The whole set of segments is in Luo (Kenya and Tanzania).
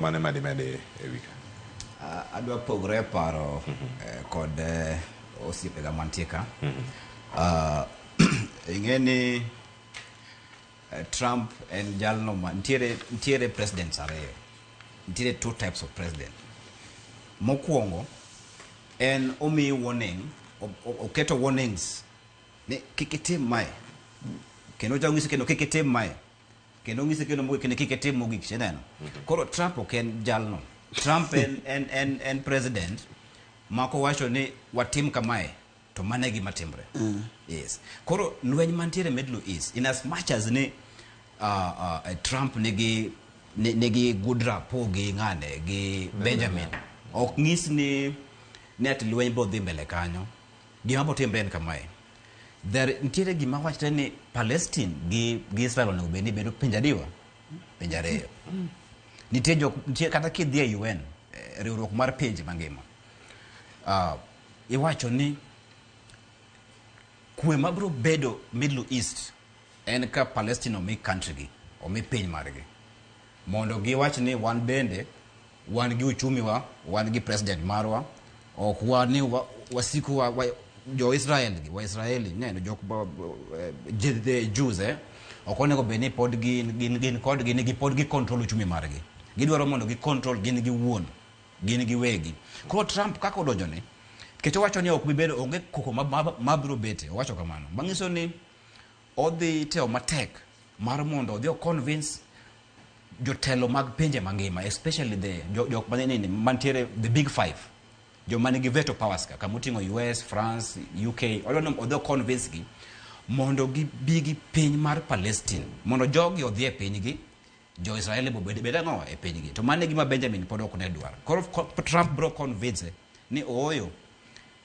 Mane ma dimede e wi ka? Adwa pogore e paro kod osiepega mantie ka. Ing'e ni Trump en jalno ma nitiere presidents ariyo. Nitiere two types of president. Mokwongo en omiyi warning, oketo warnings ni kik itim mae. Kendo ochako onyisi kendo kik itim mae. Kendo onyisi kendo mogik ni kik itim mogik, ineno. Koro Trump ok en jalno. Trump en president ma kowacho ni watim kamae to mano e gima timre. Yes. Koro lweny mantiere Middle East, in as much as ni Trump nigi good rapport gi ng'ane gi Benjamin, ok nyis ni ati lweny biro dhi mbele kanyo. Gima biro timre en kamae. There nitiere gima wachre ni Palestine gi Israel onego bed ni bedo pinje adiwa? Pinje ariyo. Nitie jok, nitie kata kidhi e UN, riwruok mar pinje mangima. Iwacho ni kwe mabiro bedo Middle East en ka Palestine omi country gi, omi piny margi. Mondo giwach ni wan bende wan gi uchumi wa, wan gi president marwa, ok wan ni wasiku wa jo Israel gi, wa Israeli, neno jok ba, the Jews, ok onego bed ni pod gin kodgi, ni pod gi control uchumi margi. Gidwaro mondo gi control gin gi wuon, gin gi wegi. Koro Trump kaka odonjo ni, nikech owacho ni ok bi bedo, onge koko ma biro bete, owacho kamano. Manyiso ni odhi temo matek mar mondo odhi o convince jotelo mag pinje mangima, especially the jok mane nini, mantiere the big five, joma nigi veto powers ka, kamoting'o US, France, UK, odwa ni odhi o convince gi mondo gibi gi piny mar Palestine, mondo jogi odhi e pinygi, jo Israel bo bed ang'o e pinygi. To mano e gima Benjamin pod ok ne dwar. Koro Trump biro convince ni ooyo,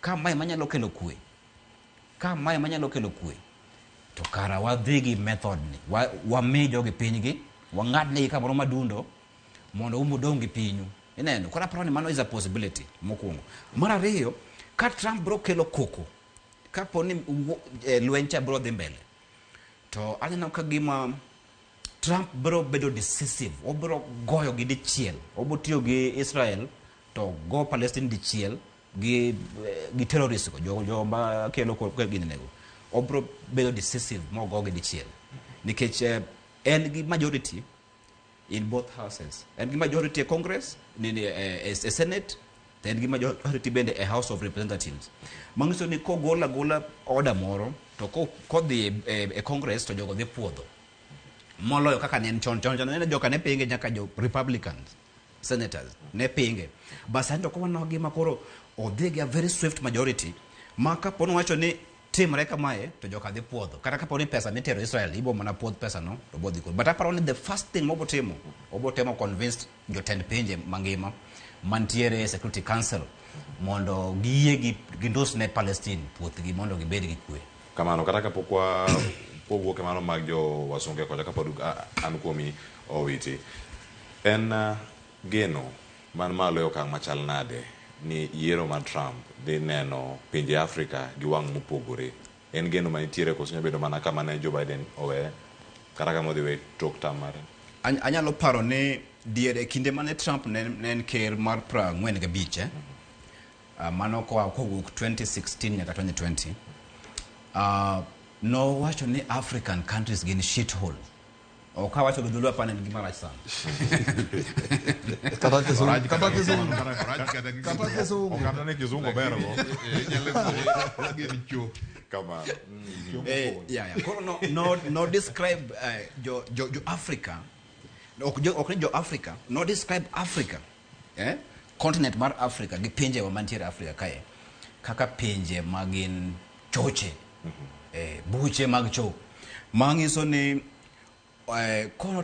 ka mae manyalo kelo kwe, ka mae manyalo kelo kwe, to kara wadhi gi method ni, wami jogi pinygi, wang'ad negi kamoro madundo, mondo un udong' gi pinyu. Ineno, koro aparo ni mano is a possibility mokwongo. Mar ariyo, ka Trump biro kelo koko, kapo ni lweny cha biro dhi mbele, to aneno ka gima Trump biro bedo decisive, obiro goyo gi dichiel, obiro tiyo gi Israel to go Palestine dichiel gi terrorists go, jo ma kelo gini nego. Obiro bedo decisive mogo gi dichiel. Nikech en gi majority in both houses. En gi majority e Congress, e Senate, to en gi majority bende e House of Representatives. Manyiso ni kogolo agola order moro, to kodhi e Congress to jogo dhi puodho. Moloyo kaka ne en chon, chon, chon ne joka ne pinge nyaka jo Republicans, senators ne pinge. But sani to kowaneno gima koro odhi gi a very swift majority, ma kapo ni owacho ni timre kamae to joka dhi puodho. Kata kapo ni pesa mitero Israel, ibo mana puodh pesa no, to bo dhi kod. But aparo ni the first thing mobo timo, obo temo convince jotend pinje mangima mantiere e Security Council mondo giyie gi gindus ne Palestine puothgi mondo gibed gi kwe. Kamano, kata kapok wawuok e mano mag jo wasunge kocha, kapod an kuomi Owiti, en geno man malo e okang' machal nade ni yiero mar Trump dhi neno pinje Afrika gi wang' mopogore? En geno manitiere koso nyalo bedo mana kama ne Joe Biden oweye, kata kama odhi we tok tam mare? Anyalo paro ni diere kinde mane Trump ne en ker mar 45, Mano koa kowuok 2016 nyaka 2020, nowacho ni African countries gin shithole. Ok awacho gi dholuo, apani en gima rach sana. Kata kisungu, kata kisungu. Kata kisungu. Ok anene kizungu ber go. Inyalo gin cho. Kamano. Yeah. Koro no describe jo Africa. Ok ni jo Africa, no describe Africa. Continent mar Africa gi pinje wa mantiere Africa kae kaka pinje ma gin choche. Buche mag cho. Manyiso ni kono